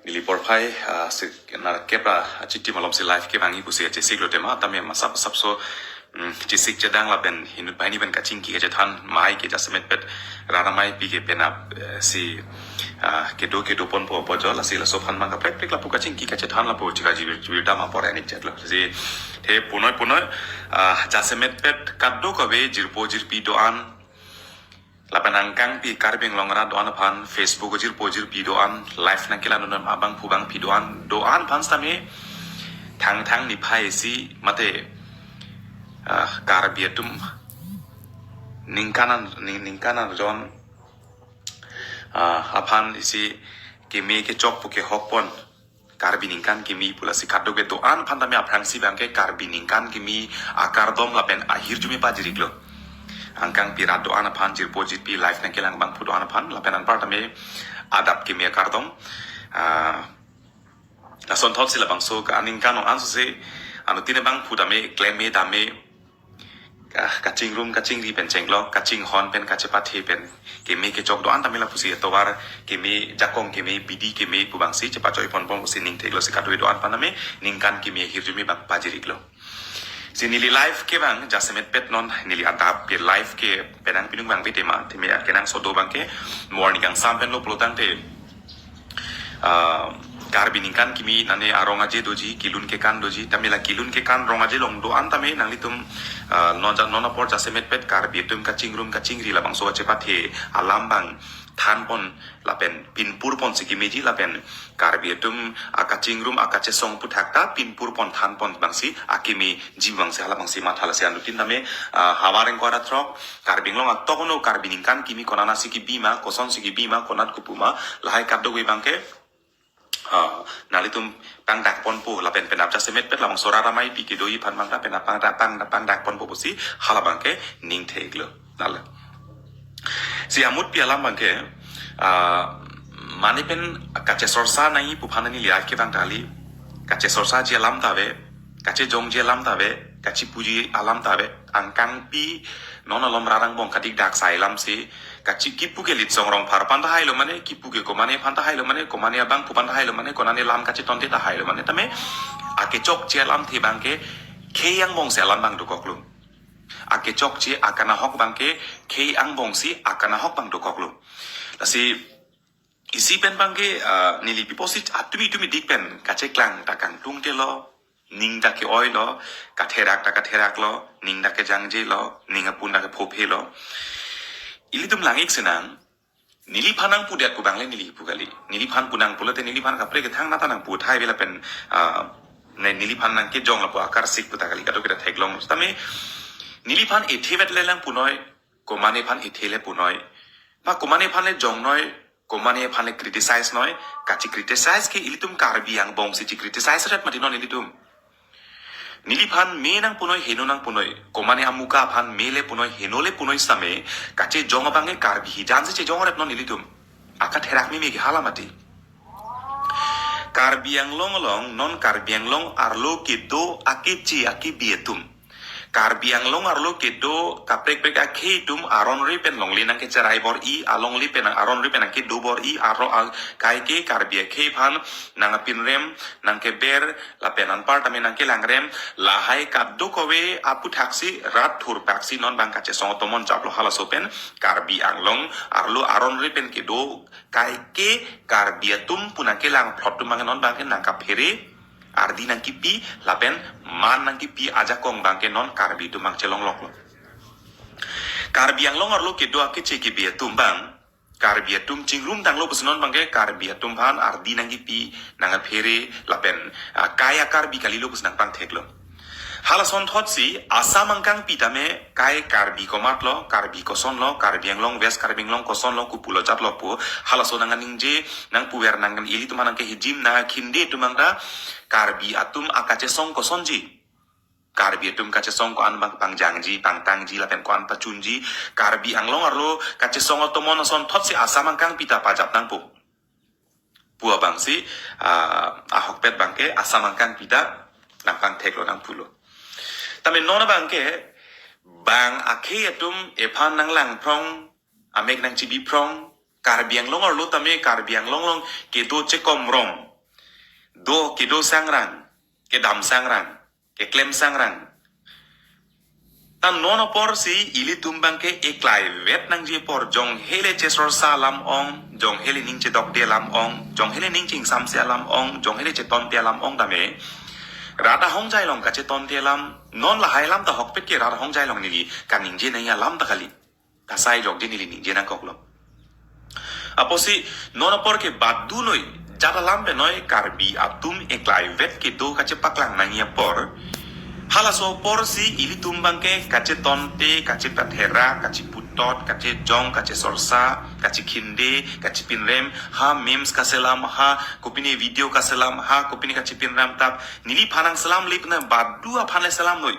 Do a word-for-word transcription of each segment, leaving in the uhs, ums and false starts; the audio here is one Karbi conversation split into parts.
Neli porphai, ah, si, na kepra, ah, chiti malom si live kevangji pusi achesiklo tema, tame masap sapso, mm, chesik chedang lapen inut banghini pen kachingki kachethan, mai ke jasemet pet, rara mai pi ke penap, eh, si, ah, kedo kedo ponpo apot jo, lasi laso aphan mang kaprek prek lapu kachingki kachethan lapu chika jibir, jibir dam apor enik chetlo. Si, the punoi punoi, ah, jasemet pet kadokave jirpo jirpi do-an, lapen angkangpi Karbi Anglong arat do-an aphan, Facebook jirpo jirpi do-an, live nangkelang do-an, abangphu bangpi do-an, do-an aphan sitame, thangthang niphai isi, mate, ah, Karbi atum, ningkan an, ning-, ningkan an jon, ah, aphan isi keme kechok pu kehok pon, Karbi ningkan kimi pu lasi kadokave do-an aphan tame aphrangsi abangke Karbi ningkan kimi akardom lapen ahirjume pajir-iklo. Angkangpi rat do-an aphan, jirpo jirpi live nangkelang abangphu do-an aphan, lapen anpar tame adap kimi akardom. Ah, lasonthotsi labangso ka aningkan ong ansose, anuttin abangphu tame, klemme dame, ah, kachingrum kachingri pen chenglok, kachinghon pen kachepathe pen, keme kechok do-an tame lapusi atovar keme, jakong keme, bidi keme pu abangsi chepachoi ponpon pusi ning theklo si kadokave do-an aphan tame, ningkan keme ahirjume abang pajir-iklo. Si neli live kevang, jasemet pet non, neli adap ke live ke penang pinung vangve tema, tame akenangsot do abangke, morning kangsam pen lo pulotangte, ah, Karbi ningkan kimi nane arong aje doji, kelun kekan doji, tame la kelun kekan rong aje along do-an tame nanglitum, ah, non ja-, non apor jasemet pet Karbi atum kachingrum kachingri labangso achepathe alam abang thanpon lapen pinpur ponsi kemeji lapen Karbi atum akachingrum akachesong aputhak ta pinpur pon thanpon abangsi akemeji abangsi hala abangsi matha lasi anuttin tame, ah, havar ingkoi ra throk, Karbi Anglong atok ono Karbi ningkan kimi konatsi kebi ma, kosonsi kebi ma, konat kopu ma, lahai kadokave abangke, ah, nanglitum pangdak ponpo lapen penap jasemet pet labangso rara mai pi kedoji aphan abang ta penap pangdak, pang, pangdak ponpo pusi hala abangke ning theklo. Nala. Si amutpi alam abangke, ah, mane pen kachesorsa nangji pu aphan neli live kevang kali, kachesorsaji alam ta ave, kachejongji alam ta ave, kachepuji alam ta ave, angkangpi non alom rarang bong kadik dak sai alamsi, kachi kipu ke Litsong Rongphar aphan ta hailo mane, kipu ke komane aphan ta hailo mane, komane abangphu aphan ta hailo mane, konane lam kachetonte ta hailo mane, tame akechokche alamthe abangke khei angbongsi alam abang dokoklo. Akechokche akanahok abangke khei angbongsi akanahok abang dokoklo. Lasi isi pen abangke, ah, neli piposi atumi tumi dik pen kacheklang ta kangtungtelo, ning ta ke-oilo, katherak ta katheraklo, ning ta kejangjelo, ning apun ta kephophelo. Ilitum lang-ik sinang, neliphan nangpudet pu abang le neli pu kali. Neliphan pu nang pulote neliphan kaprek kethangnat ta nangpu thai ave lapen, ah, ne neliphan nangkejong lapu akarsik pu ta kali, kadokave ta theklong. Tame neliphan ethevet le lang punoi, komane aphan ethe le punoi, ma komane aphan le jongnoi, komane aphan le criticize noi, kache criticize ke ilitum Karbi angbongsi che criticize ret mati non ilitum. Neliphan me nangpunoi, heno nangpunoi, komane amuka aphan me le punoi, heno le punoi sitame, kachejong abangke Karbi hijan si chejong ret non ilitum. Akatherak meme ke hala mati. Karbi Anglong along, non Karbi Anglong arlo kedo akeche akebi atum, Karbi Anglong arlo kedo kaprek prek akhei atum aron ri pen longle nangkecherai bor-i, alongle pen aron ri pen nangkedo bor-i, aro a-, kaike Karbi akhei aphan nangpinrem, nangkeber, lapen anpar tame nangkelangrem, lahai kadokave aputhaksi rat thurpaksi non abang kachesong atomon chaplo. Halaso pen Karbi Anglong arlo aron ri pen kedo kaike Karbi atum pu nangkelangphlot atum abangke non abangke nangkaphere, ardi nangkipi lapen man nangkipi ajakong abangke non Karbi atum abang chelongloklo. Karbi Anglong arlo kedo akeche kebi atum abang, Karbi atum chingrum tanglo pusi non abangke Karbi atum aphan ardi nangkipi, nangkaphere lapen, ah, kai a-Karbi kalilo pusi nangpangtheklo. Halason thotsi Assam angkangpi tame kai Karbi komatlo, Karbi kosonlo, Karbi Anglong, West Karbi Anglong kosonlo, kopulo jatlo pu, halaso nangkaningje, nangpuver nang ilitum nangkehijim nangkhinde atum abang ta Karbi atum akachesong kosonji, Karbi atum kachesong ko-an abang pangjangji, pangtangji lapen ko-an pachunji, Karbi Anglong arlo kachesong atomon ason thotsi Assam angkangpi ta pajap nangpo pu abangsi, ah, ahokpet abangke Assam angkangpi ta nangpangtheklo, nangpulo. Tame non abangke bang akhei atum ephan nanglangphrong, amek nangchibiphrong, Karbi Anglong arlo tame Karbi Anglong along kedo chekomrong, do kedo sangrang, kedam sangrang, keklem sangrang. Ta non apor si ilitum abangke eklai vet nangji apor, jonghele chesorsa alam ong, jonghele ning chedokde alam ong, jonghele ning chingsamse alam ong, jonghele chetonte alam ong tame. Rat ahongjai along kachetonte alam, non lahai alam ta ahokpet ke rat ahongjai along neli kaningje nangji alam ta kali. Kasai jokje neli ningje nangkoklo. Apotsi non apor ke badunoi, jat alam penoi Karbi atum eklai vet kedo kachepaklang nangji apor. Halaso apor si ilitum abangke kachetonte, kachepatherak, kacheputot, kachejong, kachesorsa, kachekhinde, kachepinrem, ha memes kaselam, ha kopine video kaselam, ha kopine kachepinrem tap, neliphan nangselam lip na badu aphan le selamnoi.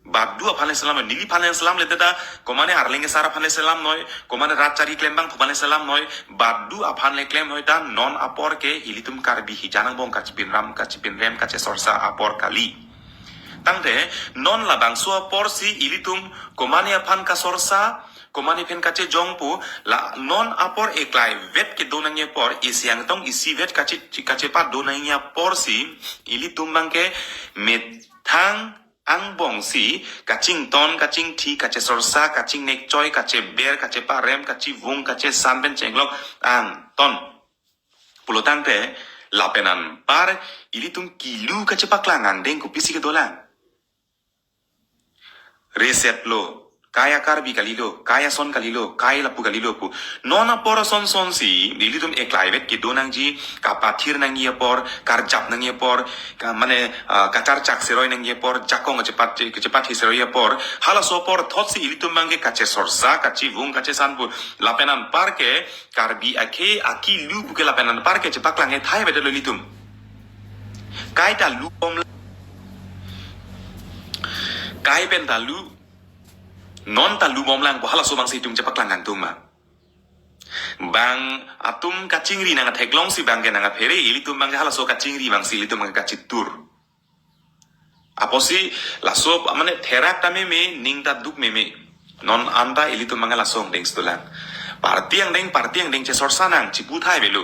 Badu aphan le selamnoi, neliphan le selamle ta, komane arleng asar aphan le selamnoi, komane rat chari klembang aphan le selamnoi, badu aphan le klemnoi ta, non apor ke ilitum Karbi hijan angbong kachepinrem, kachepinrem, kachesorsa apor kali. Tangte, non labangso apor si ilitum komane aphan kasorsa, komane pen kachejong pu, la non apor eklai vet kedo nangji apor, isi angtong isi vet kache, kachepadon nangji apor si, ilitum abangke methang angbong si, kachington, kachingthi, kachesorsa, kachingnekchoi, kacheber, kacheparem, kachevung, kachesan pen chenglok angton. Pulo tangte, lapen anpar, ilitum kilu kachepaklang angdeng kopisi kedolang. Reset lo, kai a-Karbi kalilo, kai ason kalilo, kai lapu kalilo pu. Non apor ason son si, ilitum eklai vet kedo nangji, kapathir nangji apor, karjap nangji apor, ka, mane, ah, kacharchak seroi nangji apor, jakong kachepat, kachepathi seroi apor. Halaso apor thot si ilitum abangke kachesorsa, kachevung, kachesan pu. Lapen anpar ke, Karbi akhei akilu pu ke lapen anpar ke chepaklang e thai beda lo ilitum. Kai ta lu bomlang. Kai pen ta lu. Non ta lu bomlang pu halaso abang si itum chepaklang angtung ma. Bang atum kachingri nang atheklong si abangke nang aphere, ilitum abangke halaso kachingri abang si ilitum abangke kachitur. Apotsi laso mane therak ta meme, ning ta duk meme. Non anta ilitum abangke laso angdeng si dolang. Party angdeng, party angdeng chesorsa nang, chepu thai belo.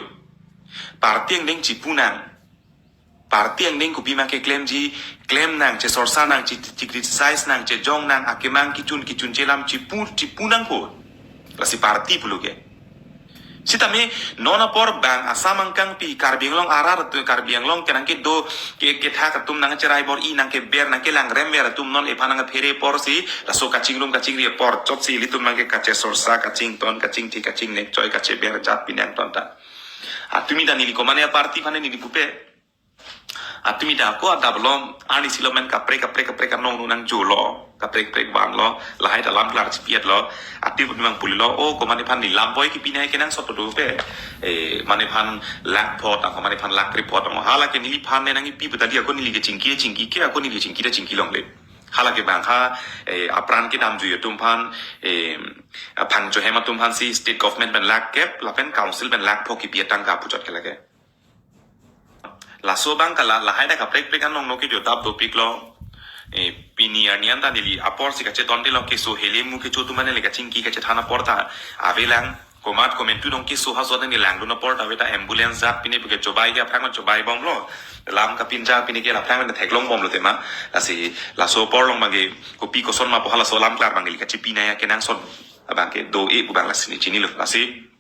Party angdeng chepu nang. Party angdeng kopima keklemji, klem nang, chesorsa nang, che, che criticize nang, chejong nang, akemang kechun, kechun chelam, chepu, chepu nangpo. Lasi party pulo ke. Sitame, non apor bang Assam angkangpi, Karbi Anglong arat atum, Karbi Anglong kenang kedo, ke, kethak atum nangcherai bor-i, nangkeber, nangkelangrem ver atum non ephan nang aphere apor si, laso kachingrum kachingri apor chot si ilitum abangke kachesorsa, kachington, kachingthi, kachingnekchoi, kacheber jat pine angton ta. Atumi ta neli komane a-party aphan neli pupe. Atumi ta ako adap lo, arnisi lo men kaprek, kaprek, kaprek anong nunang jo lo, kaprek, kaprek van lo, lahai ta lam klar chipiat lo, ati pun memang puli lo, oh, komane aphan neli lam boi kipinai kenangsot do pe, eh, mane aphan lakh pho ta, komane aphan lakh krepho ta, hala ke neliphan ne nangkipi pu ta di ako neli kechingki, chingki ke ako neli kechingki ta chingki longle. Hala ke bang ha, eh, apran kedamjui atum aphan, eh, aphan chohem atum aphan si state government pen lakh kep, lapen council pen lakh pho kipi atangka puchot ke lake. Laso abang kala, lahai ta kaprek prek anong no kejo dap dopik lo. Eh, pini arni anta neli apor si kachetonte lo keso hele mu kecho atum aphan le kachingki kachethan apor ta avelang, komat komentu dong keso ha jot neli langdun apor ta ave ta ambulance jat pine puke chobai ke aphrang chobai bomlo. Lam kapinja pine ke aphrang theklong bomlo tema. Lasi laso apor along abangke kopi koson ma pu halaso lam klar abangke kachepinai kenangsot abangke do-e pu abang lasi neli chinilo. Lasi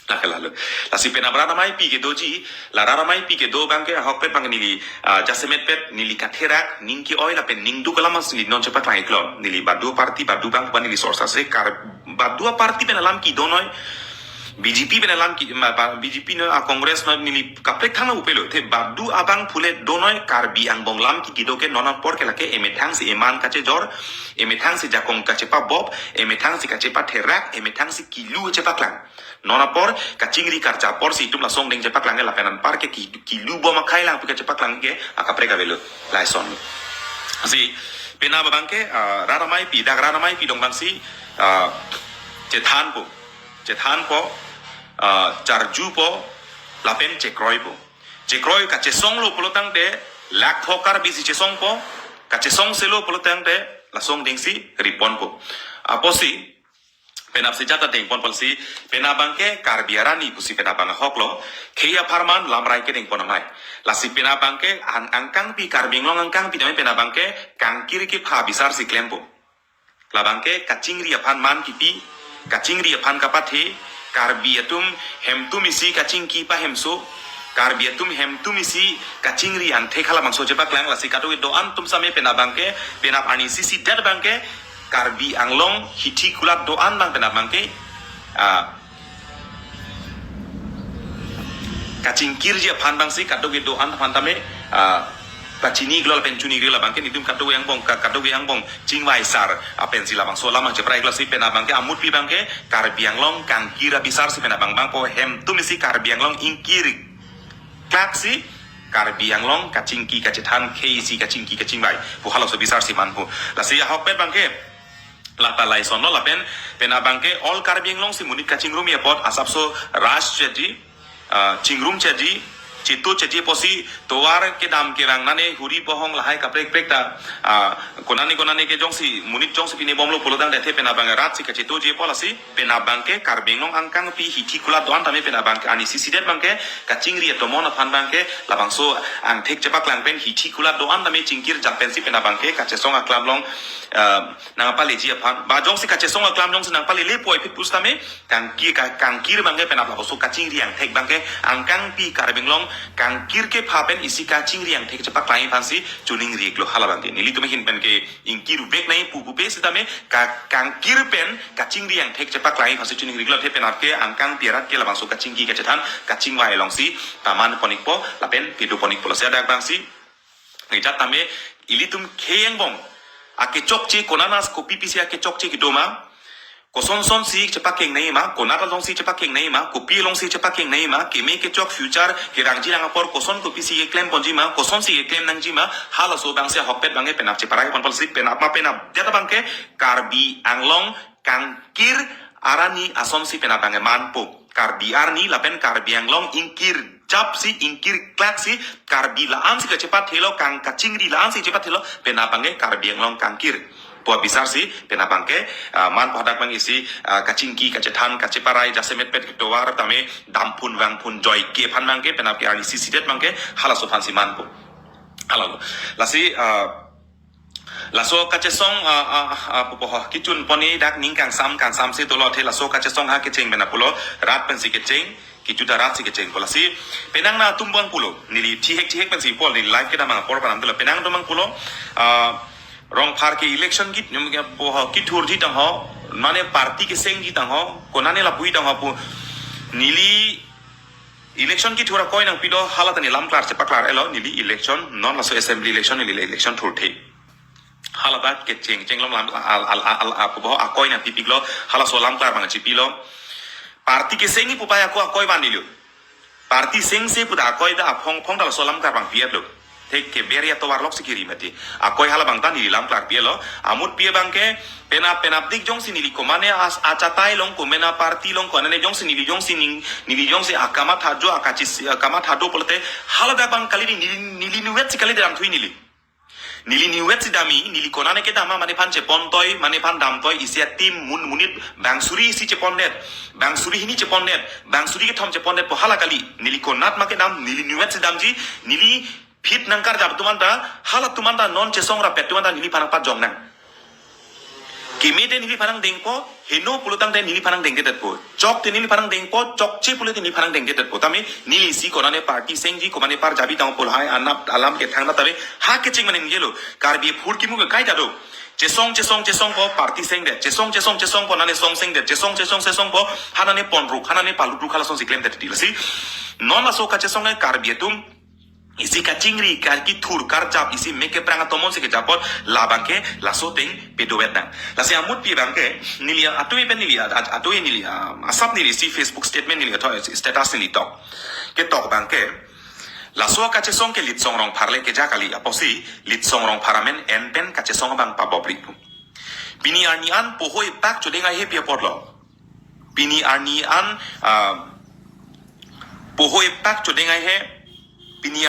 Lake lalo. Lasi penap Rara Maipi kedoji, la Rara Maipi kedo abangke ahokpet abang neli, ah, jasemetpet neli katherak, ning ke-oi lapen ning duk alam si neli non chepaklang iklo. Neli badu party, badu abang pu neli sorsa se kar, badu party pen alam kedo noi. B J P pen alam ke, ma, ba, B J P noi, ah, Congress noi neli kaprek thang na upelo. Te badu abang pule do noi Karbi angbong alam ke kedo ke non apor ke lake emethang si eman kachejor, emethang si jakong kachepabop, emethang si kachepatherak, emethang si kilu chepaklang. Non apor, kachingri karja apor si itum laso angdeng chepaklang ke lapen anpar ke ki, kilu bom akhai lang pu kachepaklang ke akaprek avelo. Lason. Si, penap abangke, ah, Rara Maipi, dak Rara Maipi dong abang si, ah, chethanpo. Chethanpo, ah, charjupo, lapen chekroipo. Chekroi kachesonglo pulo tangte, lakh pho Karbi si chesongpo, kachesongselo pulo tangte, laso angdeng si riponpo. Apotsi, Penap si jat ta dengpon pusi, penap abangke Karbi arni pusi penap abang ahok lo, khei apharman lamrai kedengpon amei. Lasi penap abangke an angkangpi Karbi Anglong angkangpi tame penap abangke kangkir kepha bisar si klempo. Labangke kachingri aphan man kipi, kachingri aphan kapathe, Karbi atum hemtum isi kachingki pahemso, Karbi atum hemtum isi kachingri angthek halabangso chepaklang. Lasi kadokave do-an atum same penap abangke, penap arni sisi det abangke, Karbi Anglong hithi kulat do-an abang penap abangke, ah, kachingkirji aphan abangsi kadokave do-an aphan tame, ah, pachini iklo lapen chuni iklo labangke nelitum kadokave angbong ka-, kadokave angbong chingvai sar, ah, pensi labangso alam abang cheprai iklo si penap abangke amutpi abangke Karbi Anglong kangkir abisar si penap abang bangpo, hemtum isi Karbi Anglong ingkir klak si Karbi Anglong kachingki kachethan khei isi kachingki kachingvai pu halaso bisar si manpo. Lasi ahokpet abangke lata laisonlo lapen penap abangke all Karbi Anglong si monit kachingrumji apot asapso raj chotji, ah, chingrum chotji, chetu chotji pusi tovar kedam kerang nane huri bohong lahai kaprek-prek ta, ah, konane konane ke jongsi monit jongsi pini bomlo pulotangte penap abangke rat si kachetuji apot lasi penap abangke Karbi Anglong angkangpi hithi kulat do-an tame penap abangke arni sisi det abangke kachingri atomon aphan abangke labangso angthek chepaklang pen hithi kulat do-an tame chingkir jap pensi penap abangke kachesong aklam along, ah, nangpaleji aphan. Ba jongsi kachesong aklam jongsi nangpalele puvoiphit pusitame kangkir ka-, kangkir abangke penap labangso kachingri angthek abangke angkangpi Karbi Anglong kangkir kepha pen isi kachingri angthek chepaklangji aphansi choningri iklo halabangke. Nelitum ahin pen ke ingkir vek nangji pu pupe sitame ka-, kangkir pen kachingri angthek chepaklangji aphansi choningri iklo, athe penap ke angkangpi arat ke labangso kachingki kachethan kachingvai alongsi ta manpon ikpo lapen pedopon ikpo. Lasi adak abangsi nijat tame ilitum khei angbong akechokche konanas kopi pisi akechokche kedo ma, kosonson si chepakeng nangji ma, konat alongsi chepakeng nangji ma, kopi alongsi chepakeng nangji ma, keme kechok future kerangji rang apor koson kopisi keklemponji ma, kosonsi keklem nangji ma, halaso abangsi ahokpet abangke penap cheparai ponpo lasi penap ma penap det abangke Karbi Anglong kangkir arni asonsi penap abangke manpo. Karbi arni lapen Karbi Anglong ingkir jap si ingkir klak si Karbi la-an si kachepathelo kang kachingri la-an si chepathelo penap abangke Karbi Anglong kangkir pu abisar si penap abangke, ah, manpo hadak abang isi, ah, kachingki kachethan kacheparai jasemet pet ketovar tame damphun vangphun joike aphan abangke penap ke arni sisi det abangke halaso aphansi manpo. Halalo. Lasi, ah, laso kachesong, ah, ah, ah, pupo ho, kechun ponji dak ning kangsam kangsam si dolo, athe laso kachesong ha kecheng penap pulo, rat pensi kecheng, kejuta rat si kecheng pulo. Lasi penang nangtum abang pulo, neli thihek thihek pensi pulo, neli live kedam apor penang dolo, penang nangtum abang pulo, ah, Rongphar ke election kit, nyum ke pupo ho, kethurji tang ho, mane party kesengji tang ho, konane lapuji tang ho pu, neli election kethur akoi nangpi do, hala ta neli lam klar chepaklar-etlo, neli election, non laso assembly election, neli election thurthe. Hala ta kecheng chenglom lam, al, al, al, al, a, pupo akoi nangpipiklo, halaso lam klar abang chepilo. Party kesengji pu pai ako akoi van neliyo. Party sengse pu ta akoi ta aphong phong ta laso lam klar abang pi-etlo. Thek ke beria tovar lok si kiri mati. Akoi halabang ta neli lam klar pi-etlo. Amutpi abangke penap penapdik jongsi neli komane as achatai along komane party along konane jongsi neli jongsi ning neli jongsi akamatha jo akachis akamatha do pulote haladak abang kali neli neli niwet si kali dam thui neli. Neli niwet si damji, neli konane kedam ma mane aphan chepontoi, mane aphan damtoi, isi ateam mun monit bang suri isi chepondet, bang suri hini chepondet, bang suri kethom chepondet pu hala kali. Neli konat ma kedam, neli niwet si damji, neli phit nangkarjap atum anta, halatum anta non chesong rapet atum anta neliphan nangpajong nang. Keme te neliphan nangdengpo, heno pulotangte neliphan nangdengdetpo. Chok te neliphan nangdengpo, chokche pulote neliphan nangdengdetpo. Tame neli isi konane party sengji, komane par jabi tang pu lahai anap alam kethang na tame ha kecheng mane ningjelo. Karbi aphurkimo ke kaita do. Chesong chesong chesongpo party sengdet. Chesong chesong chesongpo nane song sengdet. Chesong chesong chesongpo hanane ponruk, hanane palutruk halason si klemdet titi lasi. Non laso kachesong ke Karbi atum isi kachingri, kar kethur, karjap, isi mek keprang atomon si kejapot, labangke laso ateng pedovek nang. Lasi amutpi abangke, neli atui pen neli, at-, at-, atui neli, ah, asap neli isi Facebook statement neli atau status neli tok. Ketok abangke, laso kachesong ke Litsong Rongphar le keja kali apotsi, Litsong Rongphar amen en pen kachesong abang pabopri pu. Pini arni an pohoi pak chodeng ai he pi apotlo. Pini arni an, ah, pohoi pak chodeng ai he. Pini